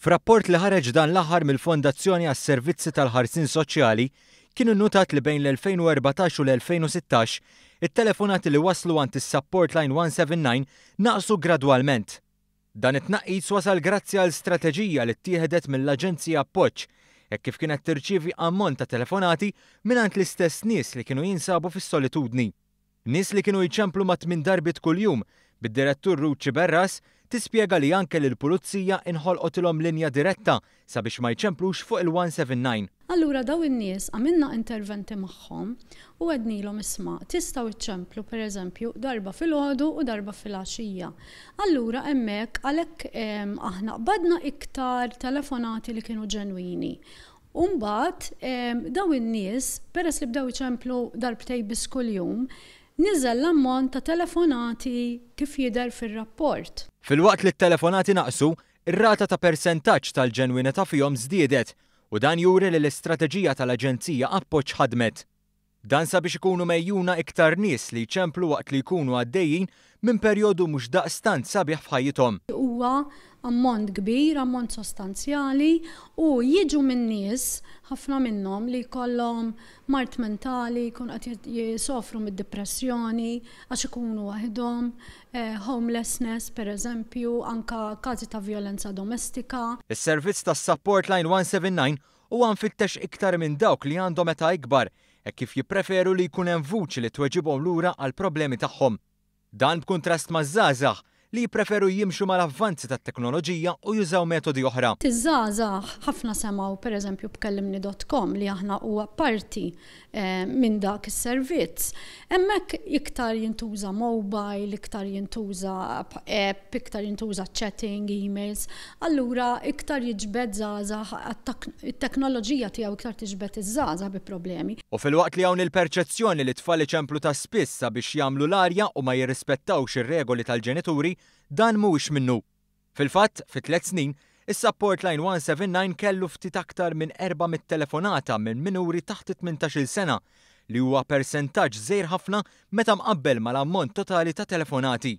F'rapport li ħareġ dan l-aħħar mill-Fondazzjoni għas-Servizzi tal-Ħarsien Soċjali, kien innutat li bejn l-2014 u l-2016, it-telefonati li waslu għand is-Support Line 179 naqsu gradwalment. Dan it-tnaqqis wasal grazzi għal strateġija li ttieħdet mill-Aġenzija Appoġġ, hekk kif kienet tirċievi ammont ta' telefonati mingħand l-istess nies li kienu jinsabu fis-solitudni. Nies li kienu jċemplu ma' tmin darbiet kuljum, bid-Direttur Ruth Sciberras tispjega li anke lill-Pulizija inħolqotilhom linja diretta sabiex ma jċemplux fuq il-179. Allura dawn in-nies għamilna interventi magħhom u għednilhom isma' tistgħu iċċemplu pereżempju darba filgħodu u darba filgħaxija. Allura hemmhekk għalhekk aħna qbadna iktar telefonati li kienu ġenwini. U mbagħad dawn in-nies peress li bdew iċemplu darbtejn biss kuljum, niżel l-ammont ta' telefonati kif jidher fir-rapport. Filwaqt li t-telefonati naqsu, ir-rata ta' persentaġġ tal-ġenwinità fihom żdiedet u dan juri li l-istrateġija tal-Aġenzija Appoġġ ħadmet. Dan sabiex ikunu megħjuna iktar nies li jċemplu waqt li jkunu għaddejjin minn perjodu mhux daqstant sabiħ f'ħajjithom. Huwa ammont kbir, ammont sostanzjali u jiġu minn nies, ħafna minnhom, li jkollhom mard mentali, jkunu qed jisofru mid-dipressjoni għax ikunu waħedhom, homelessness pereżempju, anka każi ta' vjolenza domestika. Is-servizz tas-Support Line 179 huwa mfittex iktar minn dawk li għandhom età ikbar hekk kif jippreferu li jkun hemm vuċi li tweġibhom lura għall-problemi tagħhom. Dan b'kuntrast maż-żgħażagħ li jippreferu jimxu mal-avvanzi tat-teknoloġija u jużaw metodi oħra. Iż-żgħażagħ ħafna semgħu pereżempju b'kellimni dot com li aħna huwa parti minn dak is-servizz. Hemmhekk iktar jintuża mobile, iktar jintuża app, iktar jintuża chatting, emails, allura iktar jiġbed żgħażagħ, it-teknoloġija tiegħu iktar tiġbed iż-żgħażagħ bi problemi. U filwaqt li hawn il-perċezzjoni li t-tfal iċemplu ta' spiss sabiex jagħmlu l-arja u ma jirrispettawx ir-regoli tal-ġenituri, dan mhuwiex minnu. Fil-fatt, fi tliet snin, is-Support Line 179 kellu ftit aktar minn 400 telefonata minn minuri taħt it-tmintax-il sena, li huwa persentaġġ żgħir ħafna meta mqabbel mal-ammont totali ta' telefonati.